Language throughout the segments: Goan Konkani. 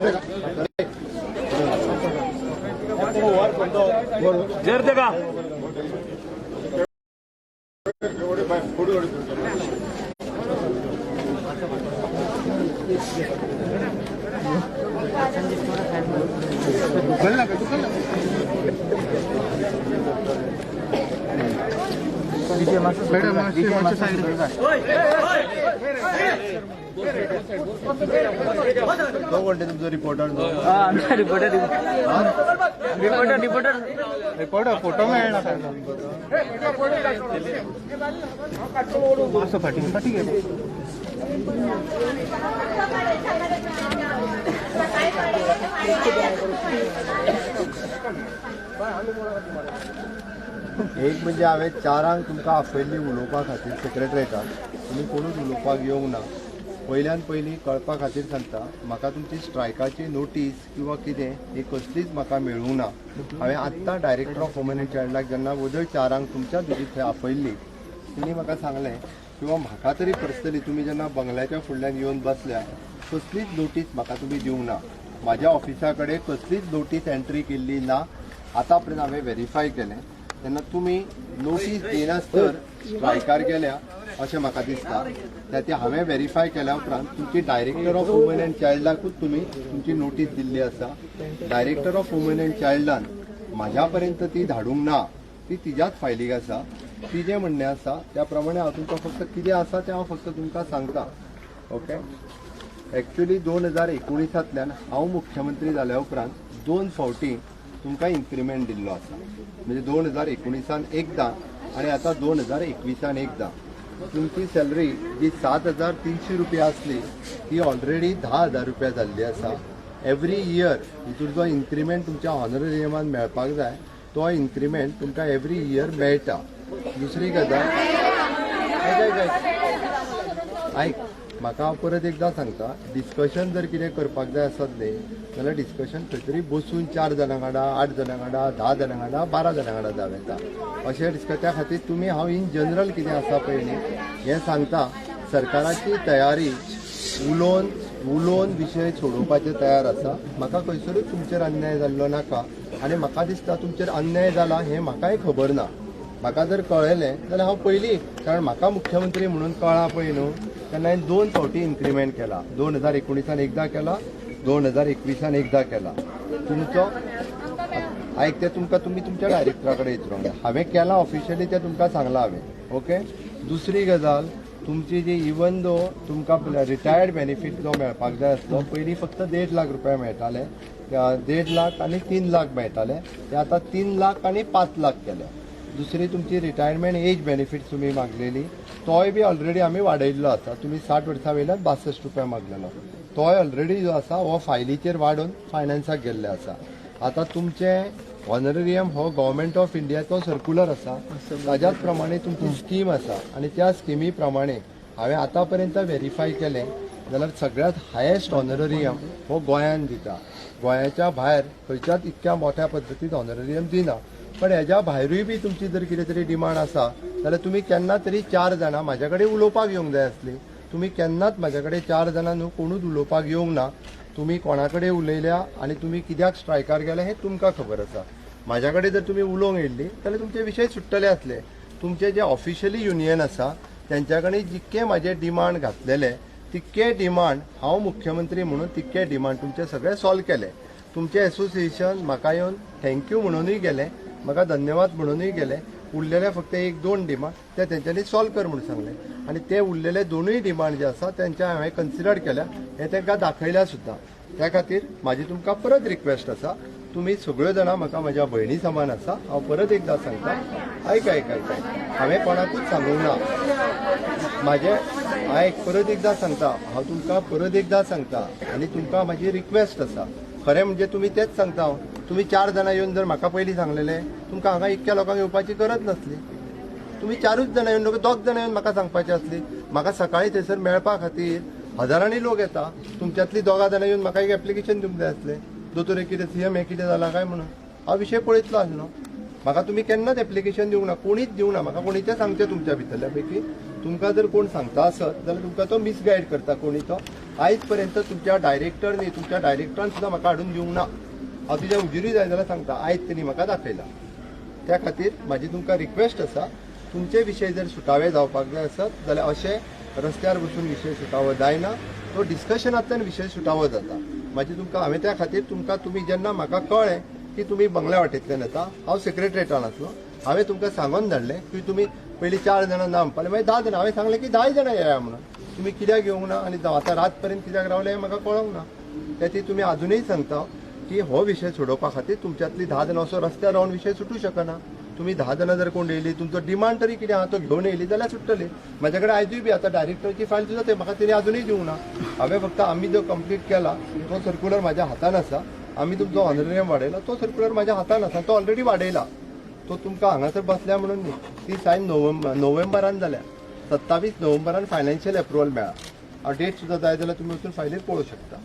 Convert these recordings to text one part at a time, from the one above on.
जर का तो कोण तुमचो रिपोर्टर न्हू? आमचा reporter reporter reporter reporter photo मेळना तांकां. मातसो फाटी फाटी घे. एक म्हणजे हांवें चारांक तुमकां आपयल्ली उलोवपा खातीर सेक्रेटरीटाक. तुमी कोणूच उलोवपाक येवंक ना. पयल्यान पयलीं कळपा खातीर सांगता, म्हाका तुमची स्ट्रायकाची नोटीस किंवा कितें ही कसलीच म्हाका मेळूंक ना. हांवें आत्तां डायरेक्टर ऑफ वुमन एंड चायल्डाक जेन्ना वदळ चारांक तुमच्या दुदी थंय आपयल्ली, तिणी म्हाका सांगलें किंवा म्हाका तरी पर्सनली तुमी जेन्ना बंगल्याच्या फुडल्यान येवन बसल्या, कसलीच नोटीस म्हाका तुमी दिवंक ना. म्हाज्या ऑफिसा कडेन कसलीच नोटीस एंट्री केल्ली ना. आतां पर्यंत हांवें व्हेरीफाय केलें तेन्ना तुमी नोटीस दिनासतर स्ट्रायकार गेल्या अशें म्हाका दिसता. त्या ती हांवें व्हेरीफाय केल्या उपरांत तुमची डायरेक्टर ऑफ वुमन एंड चायल्डाकूच तुमी तुमची नोटीस दिल्ली आसा. डायरेक्टर ऑफ वुमन एंड चायल्डान म्हाज्या पर्यंत ती धाडूंक ना. ती तिज्याच फायलीक आसा. तिजें म्हणणें आसा त्या प्रमाणे हांव तुमकां फक्त कितें आसा तें हांव फक्त तुमकां सांगता. ओके, एक्च्युली 2019 तल्यान हांव मुख्यमंत्री जाल्या उपरांत दोन फावटी तुमकां इन्क्रिमेंट दिल्लो आसा. म्हणजे 2019 त एकदां आनी आतां 2021 त एकदां. तुमची सॅलरी जी 7300 रुपया आसली, ती ऑलरेडी 10,000 रुपया जाल्ली आसा. एवरी इयर हितूर जो इन्क्रिमेंट तुमच्या ऑनरेरियमान मेळपाक जाय, तो इन्क्रिमेंट तुमकां एवरी इयर मेळटा. दुसरी गजाल, आयक आयक आयक आयक, म्हाका हांव परत एकदां सांगता, डिस्कशन जर कितें करपाक जाय आसत न्ही जाल्यार डिस्कशन खंय तरी बसून चार जाणां वांगडा, आठ जाणां वांगडा, 10 जाणां वांगडा, 12 जाणां वांगडा जावं येता अशें डिस्कस. त्या खातीर तुमी हांव इन जनरल कितें आसा पळय न्ही हें सांगता. सरकाराची तयारी उलोवन उलोवन विशय सोडोवपाचे तयार आसा. म्हाका खंयसरूच तुमचेर अन्याय जाल्लो नाका आनी म्हाका दिसता तुमचेर अन्याय जाला हें म्हाकाय खबर ना. म्हाका जर कळ्ळें जाल्यार हांव पयलीं, कारण म्हाका मुख्यमंत्री म्हणून कळ्ळां पळय न्हू तेन्ना हांवें दोन फावटी इन्क्रिमेंट केला. 2019 त एकदां केला, 2021 त एकदां केला. तुमचो आयक, तें तुमकां तुमी तुमच्या डायरेक्टरा कडेन विचारूंक जाय. हांवें केलां ऑफिशियली तें तुमकां सांगलां हांवें. ओके, दुसरी गजाल, तुमची जी इवन दो तुमकां रिटायर्ड बेनिफीट जो मेळपाक जाय आसलो, पयलीं फक्त 1.5 लाख रुपया मेळटाले, 1.5 लाख आनी 3 लाख मेळटाले, ते आतां 3 लाख आनी 5 लाख केले. दुसरी, तुमची रिटायरमेंट एज बेनिफीट तुमी मागलेली, तोय बी ऑलरेडी आमी वाडयल्लो आसा. तुमी 60 वर्सां वयल्यान 62 रुपया मागलेलो, तोय ऑलरेडी जो आसा हो फायलीचेर वाडोवन फायनान्साक गेल्ले आसा. आतां तुमचें ऑनरेरियम हो गव्हर्मेंट ऑफ इंडियाचो सर्क्युलर आसा, ताज्याच प्रमाणे तुमची स्कीम आसा आनी त्या स्किमी प्रमाणे हांवें आतां पर्यंत व्हेरीफाय केलें जाल्यार सगळ्यांत हायेस्ट ऑनरेरियम हो गोंयान दिता. गोंयाच्या भायर खंयच्याच इतक्या मोठ्या पद्दतीन ऑनरेरियम दिना. पण हेज्या भायरूय बी तुमची जर कितें तरी डिमांड आसा जाल्यार तुमी केन्ना तरी चार जाणां म्हाज्या कडेन उलोवपाक येवंक जाय आसली. तुमी केन्नाच म्हाज्या कडेन चार जाणां न्हू कोणूच उलोवपाक येवंक ना. तुमी कोणा कडेन उलयल्या आनी तुमी कित्याक स्ट्रायकार गेले हें तुमकां खबर आसा. म्हाज्या कडेन जर तुमी उलोवंक येयल्ली जाल्यार तुमचे विशय सुट्टले आसले. तुमचे जे ऑफिशियली युनियन आसा तेंच्या कडेन जितके म्हाजे डिमांड घातलेले, तितके डिमांड हांव मुख्यमंत्री म्हणून तितके डिमांड तुमचे सगळे सॉल्व केले. तुमचे एसोसिएशन म्हाका येवन thank you म्हणूनय गेले, म्हाका धन्यवाद म्हणूनय गेले. उरलेले फक्त एक दोन डिमांड ते तेंच्यांनी सॉल्व कर म्हणून सांगले आनी ते उरलेले दोनूय डिमांड जे आसा तेंच्या हांवें कन्सिडर केल्या, हे तांकां दाखयल्या सुद्दां. त्या खातीर म्हाजी तुमकां परत रिक्वेस्ट आसा, तुमी सगळ्यो जाणां म्हाका म्हज्या भयणी समान आसा. हांव परत एकदां सांगता, आयक आयक आयक आयक, हांवें कोणाकूच सांगूंक ना. म्हाजें आयक, परत एकदां सांगता हांव तुमकां, परत एकदां सांगता आनी तुमकां म्हाजी रिक्वेस्ट आसा. खरें म्हणजे तुमी तेच सांगता हांव, तुमी चार जाणां येवन जर म्हाका पयलीं सांगलेलें, तुमकां हांगा इतक्या लोकांक येवपाची गरज नासली. तुमी चारूच जाणां येवन, दोग जाणां येवन म्हाका सांगपाचें आसली. म्हाका सकाळी थंयसर मेळपा खातीर हजारांनी लोक येता. तुमच्यांतली दोगां जाणां येवन म्हाका एक एप्लिकेशन दिवंक जाय आसलें, दोतोर हे कितें सीएम हें कितें जालां काय म्हणून. हांव विशय पळयतलो आसलो. म्हाका तुमी केन्नाच एप्लिकेशन दिवंक ना, कोणीच दिवंक ना. म्हाका कोणी तें सांगचें, तुमच्या भितरल्या पैकी तुमकां जर कोण सांगता आसत जाल्यार तुमकां तो मिसगायड करता कोणी तो. आयज पर्यंत तुमच्या डायरेक्टर न्ही, तुमच्या डायरेक्टरान सुद्दां म्हाका हाडून दिवंक ना. हांव तुज्या हुजिरूय जाय जाल्यार सांगता, आयज तेणी म्हाका दाखयला. त्या खातीर म्हाजी तुमकां रिक्वेस्ट आसा, तुमचे विशय जर सुटावे जावपाक जाय आसत जाल्यार अशें रस्त्यार बसून विशय सुटावो जायना, तो डिस्कशनांतल्यान विशय सुटावो जाता. म्हाजी तुमकां हांवें त्या खातीर तुमकां, तुमी जेन्ना म्हाका कळ्ळें की तुमी बंगल्या वाटेंतल्यान येता, हांव सेक्रेटरीएटान आसलो, हांवें तुमकां सांगून धाडलें की तुमी पयलीं 4 जाणां ना म्हणपाक, मागीर 10 जाणां, हांवें सांगलें की 10 जाणां येया म्हणून. तुमी कित्याक येवंक ना आनी आतां रात पर्यंत कित्याक रावले हें म्हाका कळोंक ना. त्या खातीर तुमी आजुनूय सांगता की हो विशय सोडोवपा खातीर तुमच्यांतली 10 जाणां असो रस्त्यार रावन विशय सुटूं शकना. तुमी 10 जाणां जर कोण येयली, तुमचो डिमांड तरी कितें आहा तो घेवन येयली जाल्यार सुट्टली. म्हाज्या कडेन आयजूय बी आतां डायरेक्टरची फायल सुद्दां ते म्हाका तेणी आजुनूय दिवंक ना. हांवें फक्त आमी जो कंप्लीट केला तो सर्क्युलर म्हाज्या हातान आसा. आमी तुमचो ऑनरेरियम वाडयला तो सर्क्युलर म्हाज्या हातान आसा, तो ऑलरेडी वाडयला. तो तुमकां हांगासर बसल्या म्हणून न्ही, ती सायन नोव्हेंबरान जाल्या, 27 नोव्हेंबरान फायनान्शियल एप्रुवल मेळ्ळा. हांव डेट सुद्दां जाय जाल्यार तुमी वचून फायलीर पळोवंक शकता.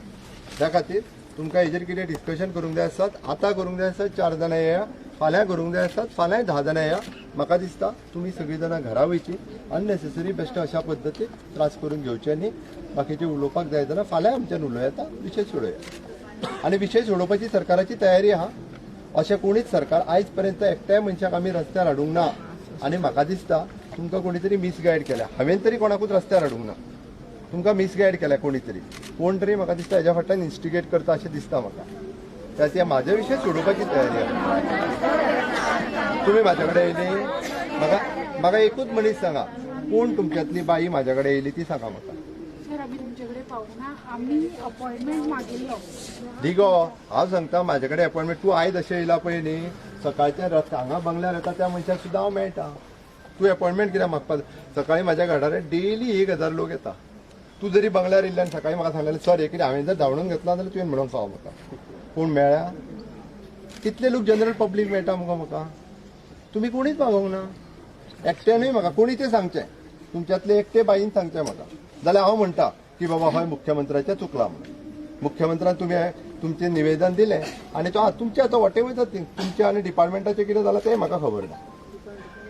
त्या खातीर तुमकां हेजेर कितें डिस्कशन करूंक जाय आसत आतां करूंक जाय आसत 4 जाणां येया, फाल्यां करूंक जाय आसत फाल्यांय 10 जाणां येया. म्हाका दिसता तुमी सगळीं जाणां घरा वयची, अननेसेसरी बेश्टे अशा पद्दतीन त्रास करून घेवचे न्ही. बाकीचे उलोवपाक जाय जाल्यार फाल्यां आमच्यान उलोवं येता, विशय सोडोवया. आनी विशय सोडोवपाची सरकाराची तयारी आहा. अशें कोणीच सरकार आयज पर्यंत एकट्याय मनशाक आमी रस्त्यार हाडूंक ना. आनी म्हाका दिसता तुमकां कोणी तरी मिसगायड केल्या. हांवें तरी कोणाकूच रस्त्यार हाडूंक ना, तुमकां मिसगायड केल्या कोणी तरी, कोण तरी म्हाका दिसता हेज्या फाटल्यान इन्स्टिगेट करता अशें दिसता म्हाका. त्या खातीर म्हाज्या विशय सोडोवपाची तयारी आहा. तुमी म्हाज्या कडेन येयली, म्हाका म्हाका एकूच मनीस सांगा, कोण तुमच्यांतली बाई म्हाज्या कडेन येयली ती सांगा म्हाका. सर, आमी तुमचे कडेन पावूंक ना, आमी अपॉयंटमेंट मागिल्लो. न्ही गो, हांव सांगता म्हाजे कडेन अपॉयंटमेंट तूं आयज अशें येयला पळय न्ही, सकाळच्या रस्त्या हांगा बंगल्यार येता त्या मनशाक सुद्दां हांव मेळटा. तूं अपॉयंटमेंट कित्याक मागपाक? सकाळी म्हाज्या घरार डेली 1000 लोक येता. तूं जरी बंगल्यार येयल्ल्यान सकाळी म्हाका सांगलें सर हे कितें हांवें जर धांवडून घेतला जाल्यार तुवें म्हणूंक फावो म्हाका. कोण मेळ्ळ्या? कितले लोक जनरल पब्लीक मेळटा मुगो म्हाका. तुमी कोणीच मागोवंक ना, एकट्यानूय म्हाका कोणी तें सांगचें, तुमच्यांतले एकटे बाईन सांगचें म्हाका, जाल्यार हांव म्हणटा की बाबा हय मुख्यमंत्र्याचें चुकलां म्हणून. मुख्यमंत्र्यान तुमी तुमचें निवेदन दिलें आनी तो तुमचें आतां what ever the thing, तुमचें आनी डिपार्टमेंटाचें कितें जालां तें म्हाका खबर ना.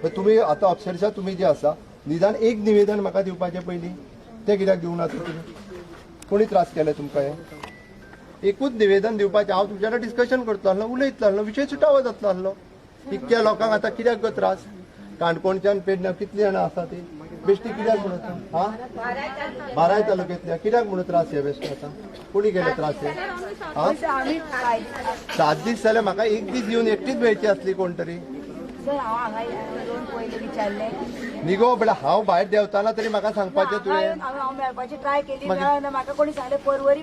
पण तुमी आतां अक्षरशः तुमी जे आसा निदान एक निवेदन म्हाका दिवपाचें पयलीं, तें कित्याक दिवंक ना तुमी? कोणी त्रास केले तुमकां? हें एकूच निवेदन दिवपाचें. हांव तुमच्या कडेन डिस्कशन करतलो आसलो, उलयतलो आसलो, विशय सुटावो जातलो आसलो. इतक्या लोकांक आतां कित्याक गो त्रास? काणकोणच्यान पेडण्यां कितलीं जाणां आसा ती बेश्टी कित्याक म्हणून? हा, बाराय तालुक्यांतल्या कित्याक म्हणून त्रास हे बेश्टे आतां? कोणी केले त्रास हे? हा, 7 दीस जाले म्हाका एक दीस येवन एकटीच मेळची आसली कोण तरी. सर, हांव हांगा येवन पयलीं विचारलें. न्ही गो, म्हळ्यार हांव भायर देंवताना तरी म्हाका सांगपाचें तुवें. हांव मेळपाची ट्राय केली, मेळना. म्हाका कोणी सांगलें परवरी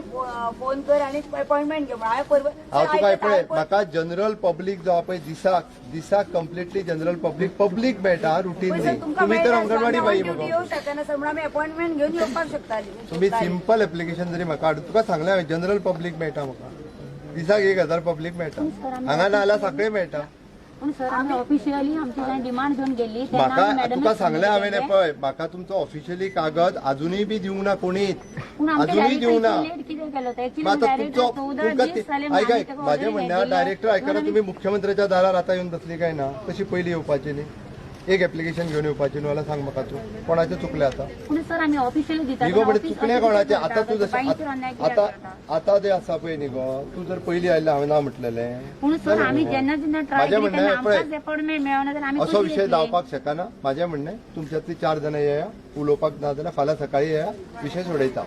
फोन कर आनी अपॉयंटमेंट घे. हांवें परवरी हांव तुका पळय, म्हाका जनरल पब्लीक जो पळय दिसाक दिसाक कम्प्लिटली जनरल पब्लीक पब्लीक मेळटा रुटीनली. तुमी तर अंगणवाडी बाई मगो, येवं शकना सर, म्हणून आमी अपॉयंटमेंट घेवन येवपाक शकताली. तुमी सिंपल एप्लिकेशन जरी म्हाका हाडून, तुका सांगलें हांवें जनरल पब्लीक मेळटा म्हाका दिसाक 1000 पब्लीक मेळटा. हांगा ना जाल्यार सगळें मेळटा. पूण सर, आमी ऑफिशियली आमची कांय डिमांड घेवन गेल्ली. म्हाका तुका सांगलें हांवें पळय, म्हाका तुमचो ऑफिशियली कागद अजुनूय बी दिवंक ना कोणीच, अजुनूय दिवंक ना. आतां तुमचो तुमकां आयक आयक, म्हाजें म्हणणें डायरेक्टर आयकना. तुमी मुख्यमंत्र्याच्या दारार आतां येवन बसली काय ना? कशी पयलीं येवपाची न्ही, एक एप्लिकेशन घेवन येवपाची न्हू? जाल्यार सांग म्हाका तूं कोणाचें चुकलें आतां? पूण सर, आमी ऑफिशियली दिता. न्ही गो, पण चुकलें कोणाचें आतां? तूं जशें आतां आतां जें आसा पळय न्ही गो, तूं जर पयलीं आयिल्लें हांवें ना म्हटलेलें. पूण सर, आमी जेन्ना जेन्ना ट्राय म्हाजें केली म्हणणें तेन्ना पळय, आमकांच अपॉयंटमेंट मेळना जाल्यार आमी असो कशी विशय येतली? जावपाक शकना. म्हाजें म्हणणें तुमच्यांतलीं 4 जाणां येया उलोवपाक, ना जाल्यार फाल्यां सकाळीं येया, विशय सोडयता.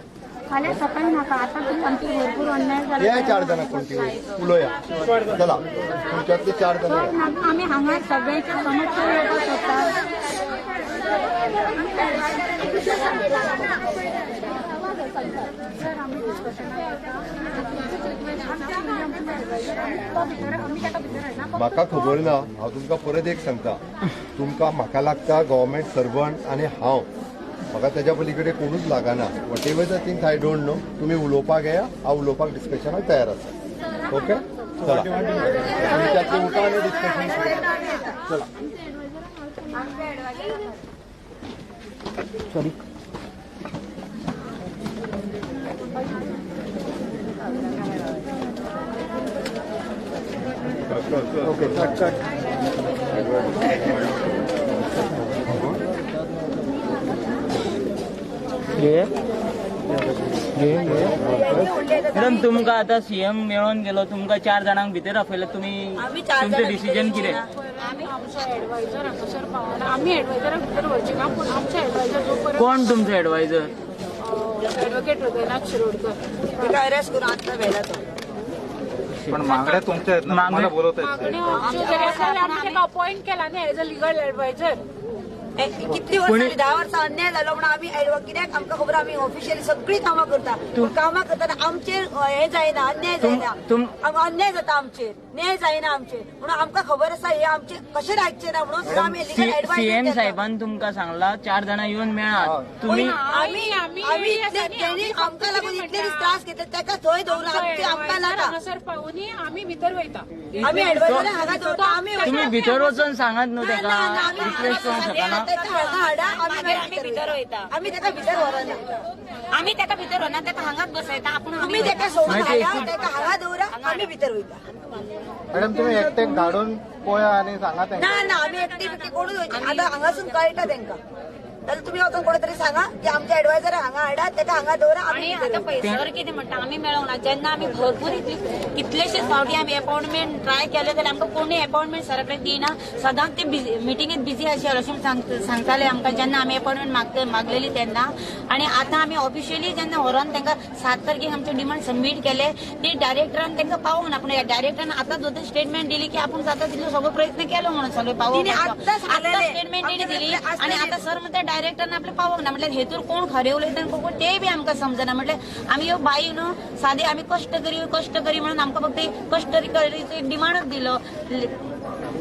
फाल्यां सकाळी नाका, आतां तरी आमचेर भरपूर अन्याय जाला. या 4 जाणां कोण ती उलोवया. चला, तुमच्यांतलीं 4 जाणां सर, नाका, आमी हांगा सगळ्यांच्या समक्ष येवपाक सोदता. सर, आमी डिस्कशनाक येता. तुमचीच रिक्वेस्ट आसा, तुमी आमचे एडवायजर, आमी तो भितर, आमी ताका भितर हाडना. म्हाका खबर ना. हांव तुमकां परत एक सांगता, तुमकां म्हाका लागता गव्हर्मेंट सर्वंट आनी हांव, म्हाका तेज्या पली कडेन कोणूच लागना. Whatever the things I don't know. तुमी उलोवपाक येया, हांव उलोवपाक डिस्कशनाक तयार आसा. ओके, चला, तुमच्यांतली उठा आनी डिस्कशन चला. Sorry. Okay, cut cut. ये मॅडम, तुमकां आतां सीएम मेळोन गेलो, तुमकां 4 जाणांक भितर आपयले, तुमी आमी 4 तुमचें जाणां डिसिजन भितर कितें? आमी आमचो एडवायजर हांगासर पावना, आमी एडवायजराक भितर व्हरचे ना, पूण आमचे एडवायजर जो पर्यंत कोण तुमचो एडवायजर? एडवोकेट हृदयनाथ शिरोडकर. ताका अरेस्ट करून आतां व्हेला तो. पण मागण्या तुमच्या आहेत ना, तुम्हाला बोलवत आहेत. मागण्यो आमच्यो जरी आसल्या जाल्यार आमी ताका अपॉयंट केला न्ही एज अ लिगल एडवायजर. कितली वर्सां जाली, 10 वर्सां अन्याय जालो म्हणून आमी कित्याक आमकां खबर आमी ऑफिशियली सगळीं कामां करता, पूण कामां करतना आमचेर हें जायना, अन्याय जायना, अन्याय जाता आमचेर, न्याय जायना आमचेर, म्हणून आमकां खबर आसा हे आमचे कशें आयकचें ना, म्हणून सुद्दां आमी लिगल सीएम एडवायजर. साहेबान तुमकां सांगला 4 जाणां येवन मेळात तुमी. आमी आमी इतले तेणी आमकां लागून इतले दीस त्रास घेतले, ताका थंय दवरून आमचे आमकां नाका. हांगासर पावोनी आमी भितर वयता. आमी एडवायजर हांगा दवरता, आमी तुमी भितर वचून सांगात न्हू ना, ताका, ना, ना, आमी रिक्वेस्ट करूंक शकना? ताका हांगा हाडा, आमी भितर वयता, आमी ताका भितर व्हरना, आमी ताका भितर व्हरना, ताका हांगाच बसयता आपूण. तुमी ताका सोडून हाडा, ताका हांगा दवरा, आमी भितर वयता. मॅडम, तुम्ही एकटेक धाडून पळया आनी सांगा ना ना, आमी एकटी बिकटी कोणूच वयची आतां हांगासून कळटा तेंकां, जाल्यार तुमी वचून कोण तरी सांगा की आमच्या एडवायजर हांगा हाडा, ताका हांगा दवरा, आमी आणि आता पयसर कितें म्हणटा आमी मेळोंक ना. जेन्ना आमी भरपूर इतली कितलेशेच फावटी आमी अपॉयंटमेंट ट्राय केले जाल्यार आमकां कोणूय अपॉयंटमेंट सरा कडेन दिना. सदांच ते मिटिंगेत बिजी आशिल्ले अशें सांगताले आमकां जेन्ना आमी अपॉयंटमेंट मागलेली तेन्ना. आनी आतां आमी ऑफिशियली जेन्ना व्हरोन तांकां 7 तारखेक आमचे डिमांड सबमीट केले, ते डायरेक्टरान तांकां पावोंक ना. पूण डायरेक्टरान आतां सुद्दां स्टेटमेंट दिली की आपूण जाता तितलो सगळो प्रयत्न केलो म्हणून सगळे पावोवपाचो. आतां स्टेटमेंट दिली आनी आतां सर म्हणटा डायरेक्टरान आपले पावोंक ना. म्हटल्यार हेतूर कोण खरें उलयता आनी कोण तेय बी आमकां समजना. म्हटल्यार आमी ह्यो बाई न्हू सादी आमी कश्ट करी कश्ट करी म्हणून आमकां फक्त कश्ट करीचो एक डिमांडूच दिलो.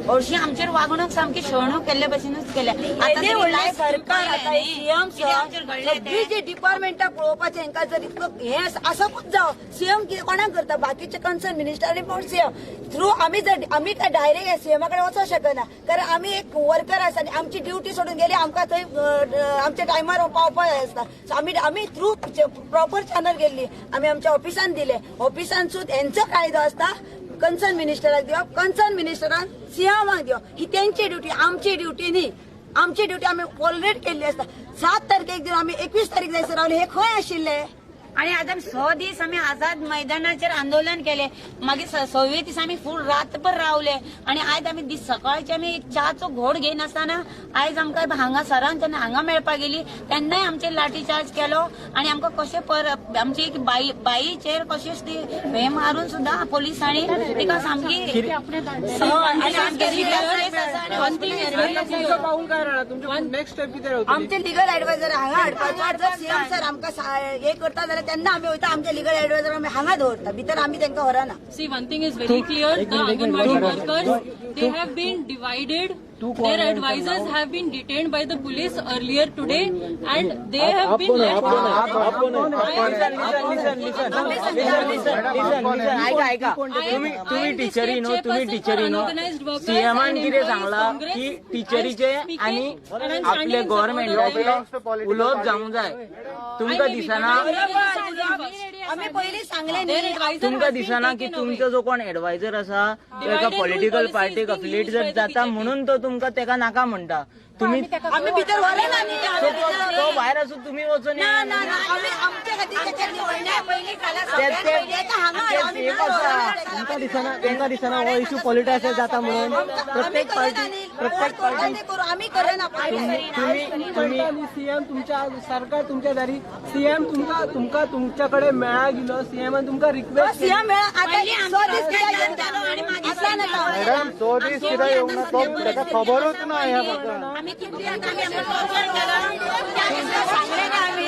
हरशीं आमचेर वागणूक सामकी शणूक केल्ले भशेनूच केल्या. आतां व्हडलें सरकार आतां सीएम सगळी जी डिपार्टमेंटां पळोवपाचें हेंकां जर इतलो हें आसपूच जावं, सीएम कोणाक करता, बाकीचे कन्सर्न मिनिस्टर आनी कोण सीएम थ्रू आमी जर आमी काय डायरेक्ट सीएमा कडेन वचोंक शकना, कारण आमी एक वर्कर आसा आनी आमची ड्युटी सोडून गेली आमकां थंय आमच्या टायमार पावपाक जाय आसता. सो आमी आमी थ्रू प्रॉपर चॅनल गेल्ली, आमी आमच्या ऑफिसान दिले, ऑफिसान सुद्दां हेंचो कायदो आसता कन्सर्न मिनिस्टराक दिवप, कन्सर्न मिनिस्टरान सीएमाक दिवप, ही तेंची ड्युटी, आमची ड्युटी न्ही. आमची ड्युटी आमी ऑलरेडी केल्ली आसता. 7 तारखेक दिवन आमी 21 तारीख जायसर रावले, हे खंय आशिल्ले? आणि आतां 6 दीस आमी आझाद मैदानाचेर आंदोलन केले, मागीर 6वे दीस आमी फूल रातभर रावले आनी आयज आमी दीस सकाळचे आमी एक च्याचो घोट घेयनासतना आयज आमकां हांगा सरान जेन्ना हांगा मेळपाक गेली तेन्नाय आमचेर लाठी चार्ज केलो आनी आमकां कशें पर आमची एक बाईचेर कशेंच ती हे मारून सुद्दां पोलिसांनी तिका सामकी आमचे लिगल ऍडवायझर हांगा हाडपाचो, जर सीएम सर आमकां हे करता जाल्यार तेन्ना आमी वयता, आमचे लिगल ऍडवायझर आमी हांगा दवरता, भितर आमी तांकां व्हरना. See, one thing is very clear, the Anganwadi workers, they have been divided. Their advisors have been detained by the police earlier today and they have been left. ऐका ऐका, तुम्ही टिचरी न्हू, तुम्ही टिचरी न्हू, सीएमान कितें सांगला की टिचरीचे आनी आपले गव्हर्मेंटाचे उलोवप जावंक जाय. तुमकां दिसना, आमी पयलीं सांगलें न्ही, तुमकां दिसना की तुमचो जो कोण एडवायजर आसा तो एका पॉलिटिकल पार्टीक अफिलिएट जर जाता म्हणून तो तुमकां तेका नाका म्हणटा. तुम्ही आमी भितर व्हरना न्ही, तो भायर आसूं तुमी वचून ना ना ना, आमी आमचे खातीर तेच्या निवडण्या पयलीं तुमकां दिसना हो इशू पॉलिटिसायज जाता म्हणून प्रत्येक पार्टी प्रत्येक पार्टी करू आमी करना. सीएम तुमच्या सरकार तुमच्या दारी सीएम तुमकां तुमकां तुमच्या कडेन मेळा गेलो, सीएमान तुमकां रिक्वेस्ट सीएम मेळा आतां 100 दीस कित्याक मॅडम, 100 दीस कित्याक येवंक ना तो ताका खबरूच ना ह्या प्रकरणात. सांगलें ना आमी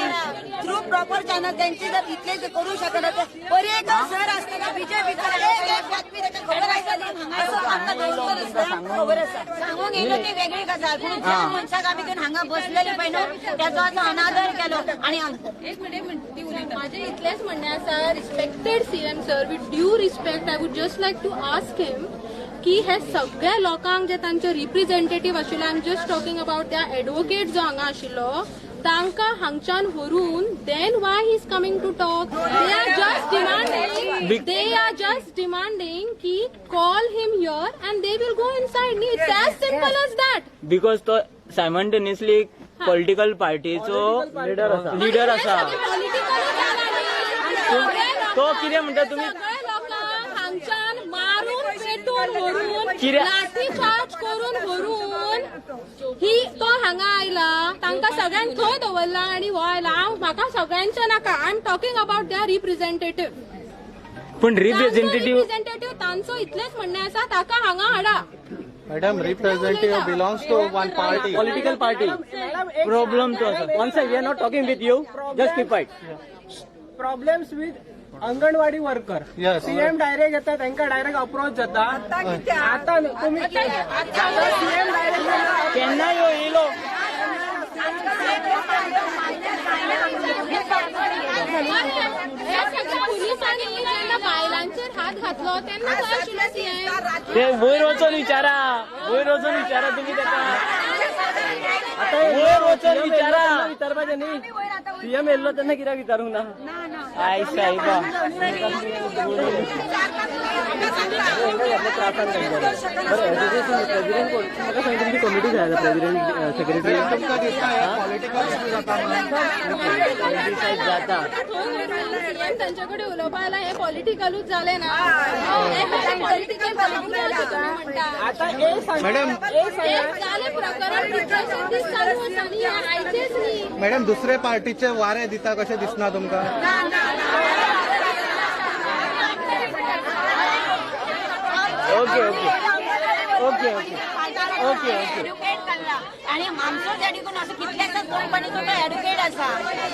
थ्रू प्रॉपर चॅनल त्यांची जर इतले जर करू शकना तर पर्येकर सर आसतना बीजेपीचा एक बातमी ताका खबर आसतली, असो आमकां आमकां खबर आसा. सांगूंक येयलो ती वेगळी गजाल, पूण ज्या मनशाक आमी घेवन हांगा बसलेले पळय न्हू तेजो आतां अनादर केलो. आनी एक मिनिट, माझे इतलेंच म्हणणें आसा, respected CM sir, with due respect I would just like to ask him की हे सगळ्या लोकांक जे तांचे रिप्रेझेंटेटिव्ह आशिल्ले, I am just talking about त्या एडवोकेट जो हांगा आशिल्लो तांकां हांगच्यान व्हरून then why he is coming to talk? They are just demanding की call him here and they will go inside. न्ही, it's as simple as that. Because तो सायमल्टेनियसली पॉलिटिकल पार्टीचो लिडर आसा. तो कितें म्हणटा तुमी सगळे लोकांक हांगच्यान मारून पेटून व्हरून कित्या- लाठी चार्ज करून व्हरून ही तो हांगा आयला, तांकां सगळ्यांक थंय दवरला आनी हो आयला. हांव म्हाका सगळ्यांचें नाका, I am talking about their representative. पूण रिप्रेझेंटेटिव्ह रिप्रेझेंटेटिव्ह तांचो इतलेंच म्हणणें आसा, ताका हांगा हाडा. Madam, representative belongs to one party. Political party problem तो आसा. One sec, we are not talking with you, just keep quiet. Problems with anganwadi worker. Yes. CM direct येता, तांकां डायरेक्ट अप्रोच जाता. आता तुम्ही सीएम डायरेक्ट केन्ना यो येयलो. हे सगळ्या पुलिसांनी जेन्ना बायलांचेर हात घातलो तेन्ना खंय आशिल्लो सीएम? ते वयर वचोन विचारा, वयर वचोन विचारा तुमी ताका, वयर वचोन विचारा. विचारपाचें न्ही, सीएम येयल्लो तेन्ना कित्याक विचारूंक ना? I साहेबा. प्रेसिडेंट कोण म्हाका सांग, तुमची कमिटी जाय आसा, प्रेसिडेंट सेक्रेटरी. तुमकां दिसता हे पॉलिटिकल इशू जाता म्हणून? जाता. सीएम तांचे कडेन उलोवपा आयला, हे पॉलिटिकलूच जालें ना? हे पॉलिटिकल जावंक जाय अशें तुमी म्हणटा. आता एक सांग. मॅडम. एक हे जालें प्रकरण कितलेशे दीस चालू आसा न्ही, हें आयचेंच न्ही. मॅडम, दुसरे पार्टीचे वारे दिता कशें दिसना तुमकां? Okay okay okay okay okay okay. Educate केला आणि आमचोच एड्युकेट असो कितल्याशाच कंपनीचो तो एड्युकेट आसा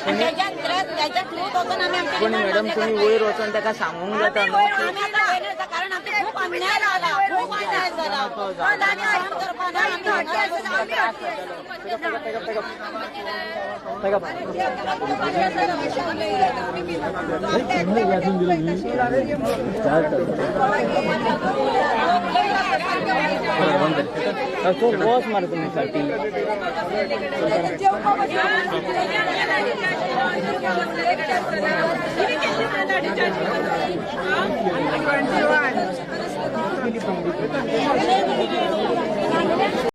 आनी तेज्यान त्याच्या थ्रू वचून आमी आमचे पूण मॅडम, तुमी वयर वचोन ताका सांगूंक जाता न्हू. आमी आतां वयर वता, कारण आमचे खूप अन्याय जाला, खूप अन्याय जाला. पण आमी सहन करपा ना, आमी हांगा वच मार तुमी साठी.